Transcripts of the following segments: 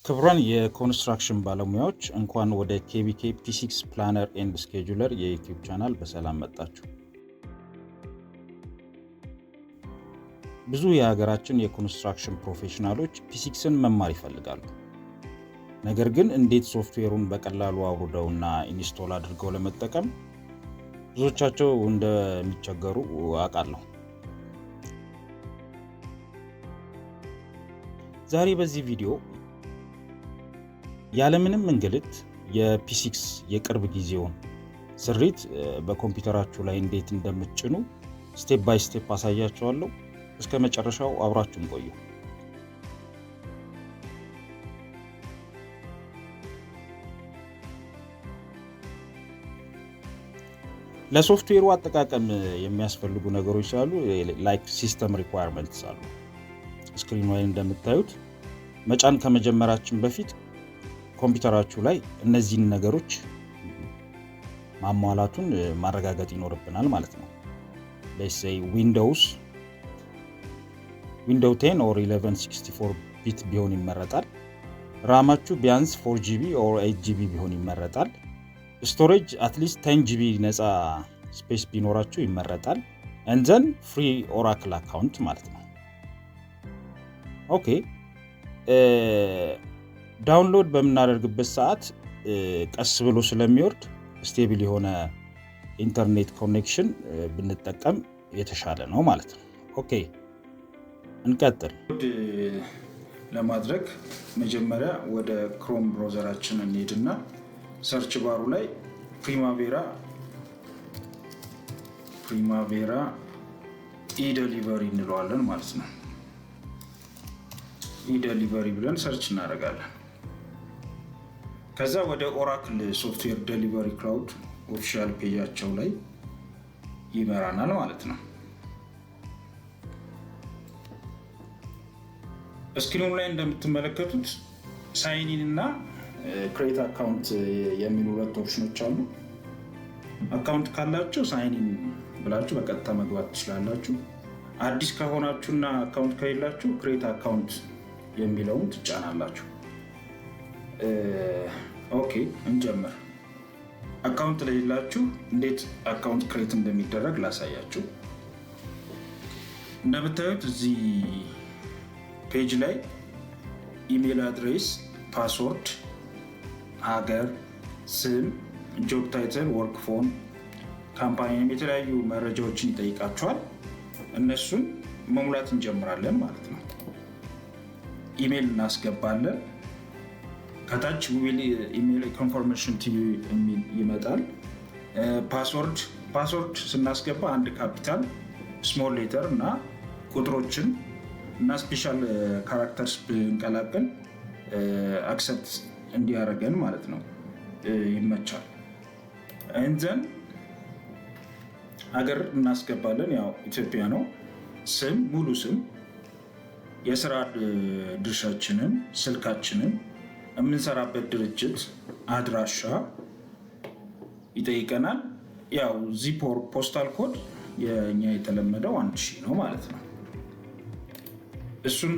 ክቡራን የኮንስትራክሽን ባለሙያዎች፣ እንኳን ወደ ኬቢኬ P6 Planner and Scheduler የ YouTube channel በሰላም መጣችሁ። ብዙ የሀገራችን የኮንስትራክሽን professional ኦች P6ን መማር ይፈልጋሉ። ነገር ግን እንዴት ሶፍትዌሩን በቀላሉ አውርደውና install አድርገው ለመጠቀም ብዙዎቻቸው እንደሚቸገሩ አውቃለሁ። ዛሬ በዚህ ቪዲዮ ያለምንም እንግልት የ P6 የቅርብ ጊዜውን ስሪት በኮምፒውተራችሁ ላይ እንዴት እንደምትጭኑ step by step አሳያችኋለሁ። እስከ መጨረሻው አብራችሁን ቆዩ። ለሶፍትዌሩ አጠቃቀም የሚያስፈልጉ ነገሮች ስላሉ like system requirements አሉ። Screen ኑ ላይ እንደምታዩት መጫን ከመጀመራችን በፊት ኮምፒውተራችሁ ላይ እነዚህን ነገሮች ማሟላቱን ማረጋገጥ ይኖርብናል ማለት ነው። Let's say Window 10 or 11 64 bit ቢሆን ይመረጣል። RAM ኣችሁ ቢያንስ 4 GB or 8 GB ቢሆን ይመረጣል። Storage at least 10 GB ነፃ space ቢኖራችሁ ይመረጣል። And then free Oracle account ማለት ነው። Okay፣ download በምናደርግበት ሰዓት ቀስ ብሎ ስለሚወርድ stable የሆነ internet connection ብንጠቀም የተሻለ ነው ማለት ነው። Okay፣ እንቀጥል። ለማድረግ መጀመሪያ ወደ Chrome browser ኣችን እንሄድና search bar ኡ ላይ Primavera eDelivery እንለዋለን ማለት ነው። eDelivery ብለን search እናደርጋለን። ከዛ ወደ Oracle Software Delivery Cloud official page ኣቸው ላይ ይመራናል ማለት ነው። Screen ኑ ላይ እንደምትመለከቱት sign in እና create account የሚሉ ሁለት ኦፕሽኖች አሉ። Account ካላችሁ sign in ብላችሁ በቀጥታ መግባት ትችላላችሁ። አዲስ ከሆናችሁና account ከሌላችሁ create account የሚለውን ትጫናላችሁ። Okay፣ እንጀምር። Account ለሌላችሁ እንዴት account create እንደሚደረግ ላሳያችሁ። እንደምታዩት እዚህ page ላይ email address፣ password፣ ሀገር፣ ስም፣ job title፣ work phone፣ company፣ የተለያዩ መረጃዎችን ይጠይቃችኋል። እነሱን መሙላት እንጀምራለን ማለት ነው። ኢሜይል እናስገባለን። ከታች will email confirmation to የሚል ይመጣል። Password ስናስገባ አንድ capital፣ small letter እና ቁጥሮችን እና special characters ብንቀላቅል accept እንዲያደርገን ማለት ነው፣ ይመቻል። And then ሀገር እናስገባለን። ያው ኢትዮጵያ ነው። ስም፣ ሙሉ ስም፣ የስራ ድርሻችንን፣ ስልካችንን፣ የምንሰራበት ድርጅት አድራሻ ይጠይቀናል። ያው zip or postal code የእኛ የተለመደው 1000 ነው ማለት ነው። እሱን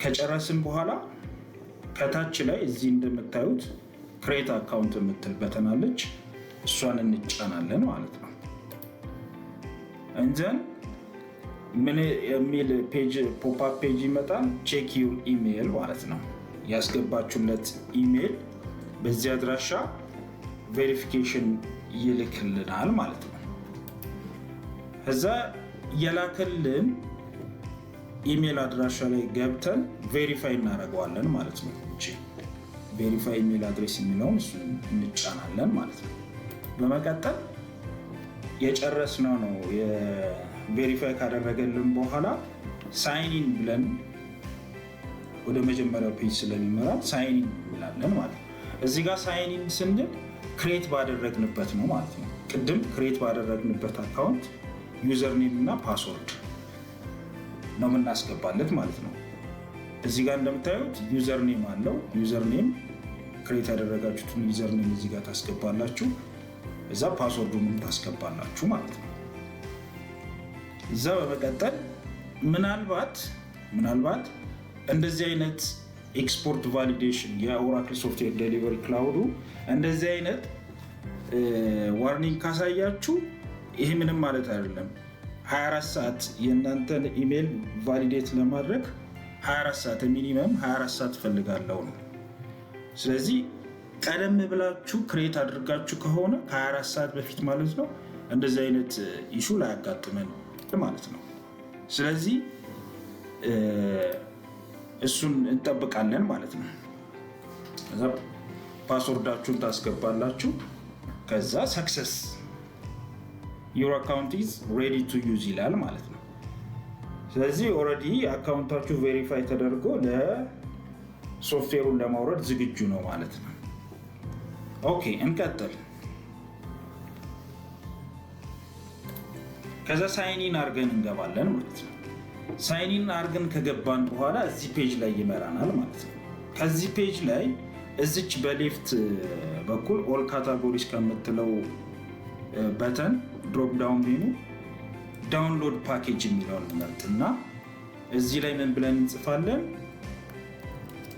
ከጨረስን በኋላ ከታች ላይ እዚህ እንደምታዩት create account የምትል button አለች። እሷን እንጫናለን ማለት ነው። And then ምን የሚል page pop up page ይመጣል? Check your email ማለት ነው። ያስገባችሁለት ኢሜይል በዚህ አድራሻ verification ይልክልናል ማለት ነው። ከዛ የላከልን ኢሜይል አድራሻ ላይ ገብተን verify እናደርገዋለን ማለት ነው። Verify email address የሚለውን እሱን እንጫናለን ማለት ነው። በመቀጠል የጨረስነው ነው verify ካደረገልን በኋላ sign in ብለን ወደ መጀመሪያው page ስለሚመራ sign in እንላለን ማለት ነው። እዚህ ጋር sign in ስንል create ባደረግንበት ነው ማለት ነው። ቅድም create ባደረግንበት account username እና password ነው የምናስገባለት ማለት ነው። እዚህ ጋር እንደምታዩት username አለው። Username create ያደረጋችሁትን username እዚህ ጋር ታስገባላችሁ። እዛ password ኡንም ታስገባላችሁ ማለት ነው። እዛ በመቀጠል ምናልባት እንደዚህ አይነት Export validation የ Oracle Software Delivery Cloud ኡ እንደዚህ አይነት warning ካሳያችሁ ይሄ ምንም ማለት አይደለም። 24 ሰዓት የእናንተን email validate ለማድረግ 24 ሰዓት፣ minimum 24 ሰዓት እፈልጋለሁ ነው። ስለዚህ ቀደም ብላችሁ create አድርጋችሁ ከሆነ፣ ከ24 ሰዓት በፊት ማለት ነው፣ እንደዚህ አይነት issue ላያጋጥመን ማለት ነው። ስለዚህ እሱን እንጠብቃለን ማለት ነው። ከዛ password ኣችሁን ታስገባላችሁ። ከዛ "Success, your account is ready to use" ይላል ማለት ነው። ስለዚህ already account ኣችሁ verify ተደርጎ ለሶፍትዌሩን ለማውረድ ዝግጁ ነው ማለት ነው። Okay፣ እንቀጥል። ከዛ sign in አድርገን እንገባለን ማለት ነው። Sign in አድርገን ከገባን በኋላ እዚህ page ላይ ይመራናል ማለት ነው። ከዚህ page ላይ እዚች በ left በኩል all categories ከምትለው button drop down menu download package የሚለውን እንመርጥና እዚህ ላይ ምን ብለን እንጽፋለን?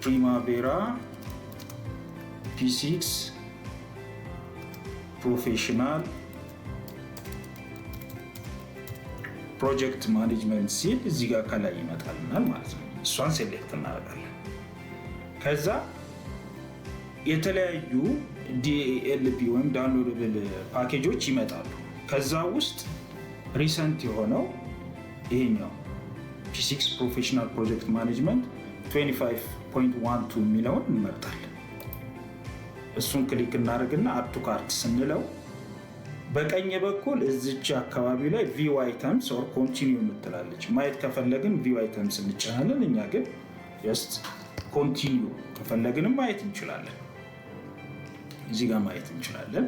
Primavera P6 Professional Project Management ሲል እዚህ ጋር ከላይ ይመጣልናል ማለት ነው። እሷን select እናደርጋለን። ከዛ የተለያዩ DLP ወይም downloadable package ኦች ይመጣሉ። ከዛ ውስጥ recent የሆነው ይሄኛው P6 Professional Project Management 25.12 የሚለውን እንመርጣለን። እሱን click እናደርግና add to cart ስንለው በቀኝ በኩል እዚች አካባቢ ላይ view items or continue የምትላለች። ማየት ከፈለግን view items እንጫናለን። እኛ ግን just continue፣ ከፈለግንም ማየት እንችላለን። እዚህ ጋር ማየት እንችላለን።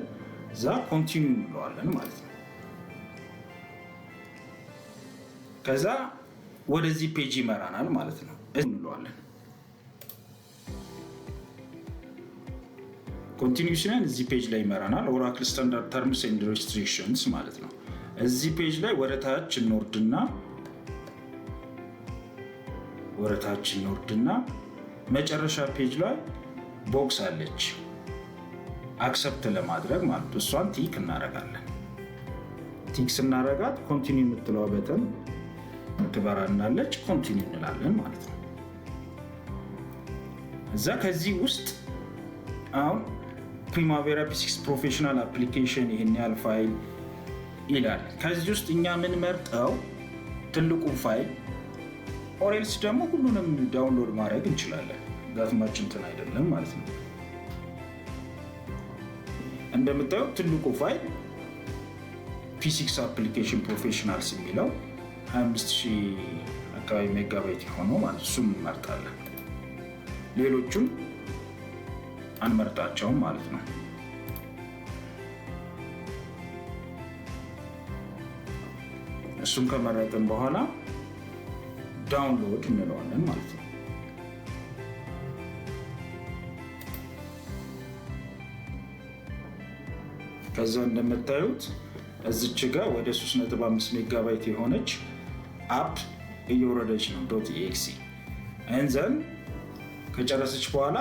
እዛ continue እንለዋለን ማለት ነው። ከዛ ወደዚህ page ይመራናል ማለት ነው እንለዋለን። Continue ስንል እዚህ page ላይ ይመራናል። Oracle Standard Terms and Restrictions ማለት ነው። እዚህ page ላይ ወደ ታች እንወርድና መጨረሻ page ላይ box አለች accept ለማድረግ ማለት፣ እሷን tick እናረጋለን። Tick ስናረጋት continue የምትለዋ button ትበራናለች። Continue እንላለን ማለት ነው። እዛ ከዚህ ውስጥ አሁን Primavera P6 Professional application ይህን ያህል ፋይል ይላል። ከዚህ ውስጥ እኛ የምንመርጠው ትልቁን file or else ደግሞ ሁሉንም download ማድረግ እንችላለን። That much እንትን አይደለም ማለት ነው። እንደምታየው ትልቁ file P6 application professionals የሚለው 25,000 አካባቢ ሜጋባይት የሆነው ማለት፣ እሱም እንመርጣለን። ሌሎቹን አንመርጣቸውም ማለት ነው። እሱን ከመረጥን በኋላ download እንለዋለን ማለት ነው። ከዛ እንደምታዩት እዚች ጋር ወደ 3.5 ሜጋባይት የሆነች app እየወረደች ነው፣ .exe። And then ከጨረሰች በኋላ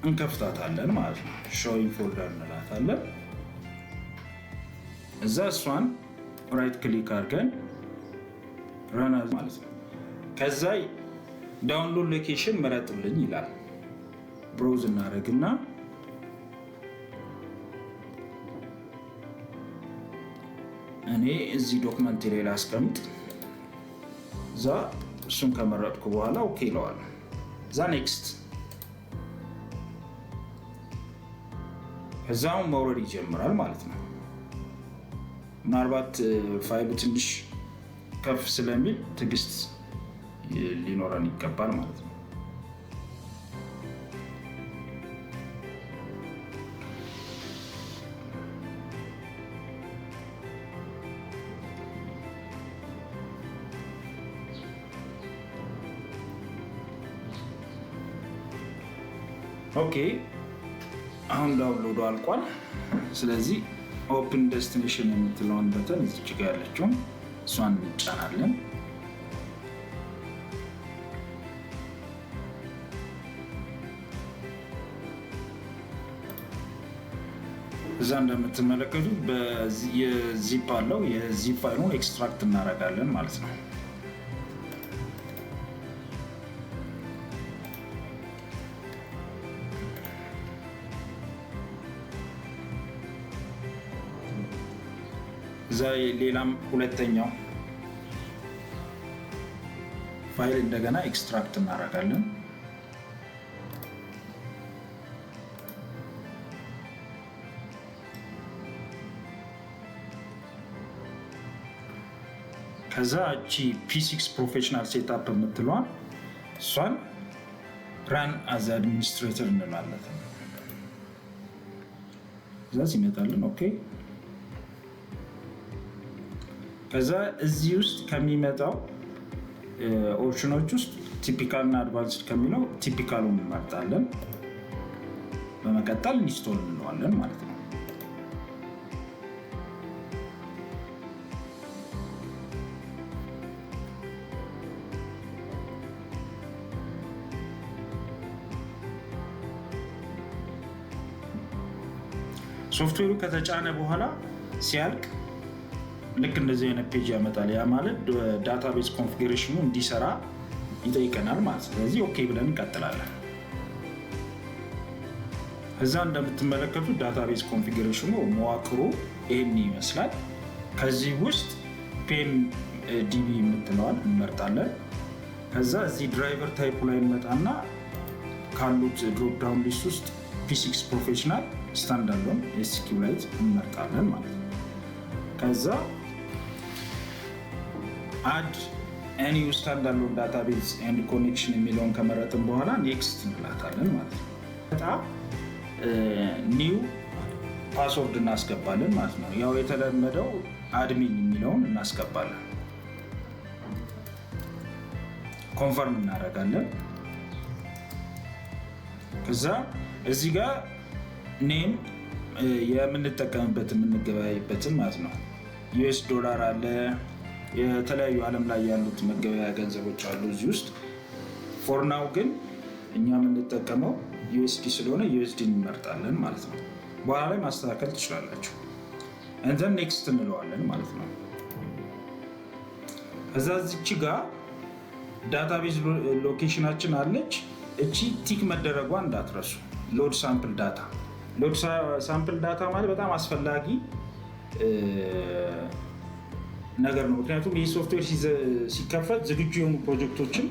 እንከፍታታለን ማለት ነው። Show in folder እንላታለን። እዛ እሷን right click አድርገን run ማለት ነው። ከዛ download location ምረጥልኝ ይላል። Browse እናደርግና እኔ እዚህ document ላይ ላስቀምጥ። እዛ እሱን ከመረጥኩ በኋላ okay ይለዋል። እዛ next፣ ከዛውን መውረድ ይጀምራል ማለት ነው። ምናልባት ፋይሉ ትንሽ ከፍ ስለሚል ትዕግስት ሊኖረን ይገባል ማለት ነው። Okay፣ አሁን download ኡ አልቋል። ስለዚህ open destination የምትለውን button እዚች ጋ ያለችውን እሷን እንጫናለን። እዛ እንደምትመለከቱት የ zip አለው። የ zip ፋይሉን extract እናደርጋለን ማለት ነው። እዛ ሌላም ሁለተኛው ፋይል እንደገና extract እናደርጋለን። ከዛ እቺ P6 Professional setup የምትለዋን እሷን run as administrator እንላለን። እዛ ሲመጣልን okay። ከዛ እዚህ ውስጥ ከሚመጣው ኦፕሽኖች ውስጥ typical እና advanced ከሚለው typical ኡን እንመርጣለን። በመቀጠል install እንለዋለን ማለት ነው። ሶፍትዌሩ ከተጫነ በኋላ ሲያልቅ ልክ እንደዚህ አይነት page ያመጣል። ያ ማለት database configuration ኑ እንዲሰራ ይጠይቀናል ማለት ነው። ስለዚህ okay ብለን እንቀጥላለን። እዛ እንደምትመለከቱት database configuration ኑ መዋቅሩ ይህን ይመስላል። ከዚህ ውስጥ PMDB የምትለዋን እንመርጣለን። ከዛ እዚህ driver type ኡ ላይ እንመጣና ካሉት drop down list ውስጥ P6 Professional standalone SQLite እንመርጣለን ማለት ነው። ከዛ add new standalone database and connection የሚለውን ከመረጥን በኋላ next እንላታለን ማለት ነው። በጣም new password እናስገባለን ማለት ነው። ያው የተለመደው admin የሚለውን እናስገባለን። Confirm እናደርጋለን። ከዛ እዚህ ጋር name የምንጠቀምበት የምንገበያይበትን ማለት ነው። US dollar አለ፣ የተለያዩ ዓለም ላይ ያሉት መገበያያ ገንዘቦች አሉ እዚህ ውስጥ። For now ግን እኛ የምንጠቀመው USD ስለሆነ USD እንመርጣለን ማለት ነው። በኋላ ላይ ማስተካከል ትችላላችሁ። And then next እንለዋለን ማለት ነው። ከዛ እዚች ጋር database location ኣችን አለች። እቺ tick መደረጓ እንዳትረሱ። Load sample data፣ load sample data ማለት በጣም አስፈላጊ ነገር ነው። ምክንያቱም ይህ ሶፍትዌር ሲከፈት ዝግጁ የሆኑ ፕሮጀክቶችን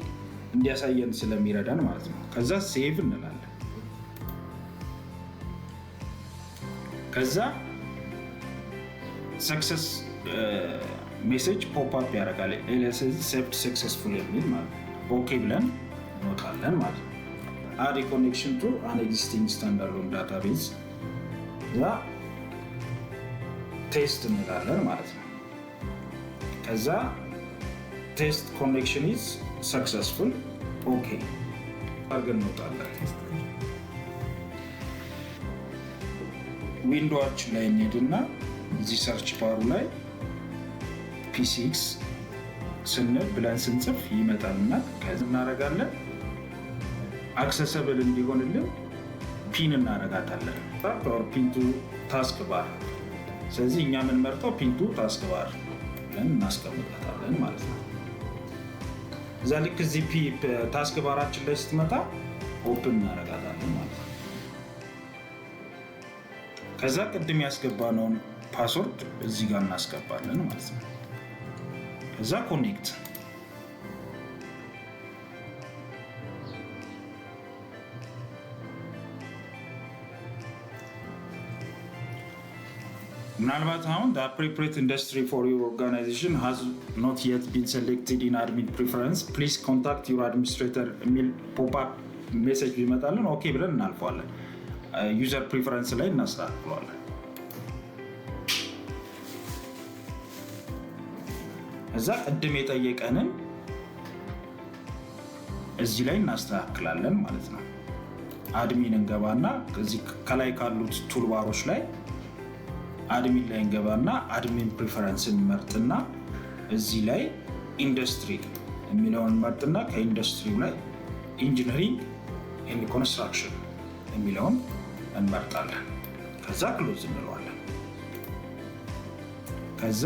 እንዲያሳየን ስለሚረዳን ማለት ነው። ከዛ save እንላለን። ከዛ success message pop up ያደርጋል። Saved successful የሚል ማለት ነው። Okay ብለን እንወጣለን ማለት ነው። Add connection to an existing standalone database፣ እዛ test እንላለን ማለት ነው። ከዛ test connection is successful፣ okay አድርገን እንወጣለን። Window ኣችን ላይ እንሄድና እዚህ search bar ኡ ላይ P6 ስንል ብለን ስንጽፍ ይመጣልና ከዚህ እናደርጋለን። Accessible እንዲሆንልን pin እናደርጋታለን። Pin to task bar። ስለዚህ እኛ የምንመርጠው pin to task bar ብለን እናስቀምጣታለን ማለት ነው። እዛ ልክ እዚህ task bar ኣችን ላይ ስትመጣ open እናደርጋታለን ማለት ነው። ከዛ ቅድም ያስገባነውን password እዚህ ጋር እናስገባለን ማለት ነው። ከዛ connect። ምናልባት አሁን appropriate industry for your organization has not yet been selected in admin preference, please contact your administrator የሚል pop up message ቢመጣልን okay ብለን እናልፈዋለን። User preference ላይ እናስተካክለዋለን። እዛ ቅድም የጠየቀንን እዚህ ላይ እናስተካክላለን ማለት ነው። Admin እንገባና እዚህ ከላይ ካሉት toolbar ኦች ላይ admin ላይ እንገባና admin preference እንመርጥና እዚህ ላይ ኢንዱስትሪ የሚለውን እንመርጥና ከኢንዱስትሪው ላይ engineering and construction የሚለውን እንመርጣለን። ከዛ close እንለዋለን። ከዛ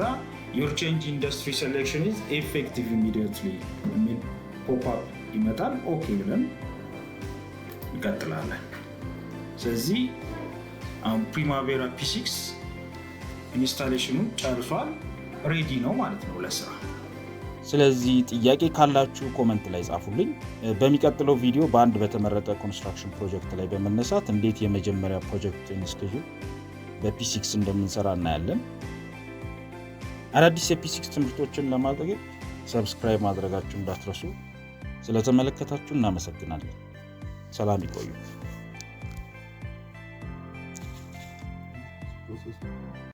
"Your change industry selection is effective immediately" የሚል pop up ይመጣል። Okay ብለን እንቀጥላለን። ስለዚህ አሁን Primavera P6 installation ኑ ጨርሷል። Ready ነው ማለት ነው ለስራ። ስለዚህ ጥያቄ ካላችሁ comment ላይ ጻፉልኝ። በሚቀጥለው ቪዲዮ በአንድ በተመረጠ construction project ላይ በመነሳት እንዴት የመጀመሪያ project schedule በ P6 እንደምንሰራ እናያለን። አዳዲስ የ P6 ትምህርቶችን ለማግኘት subscribe ማድረጋችሁ እንዳትረሱ። ስለተመለከታችሁ እናመሰግናለን። ሰላም ይቆዩ። Process.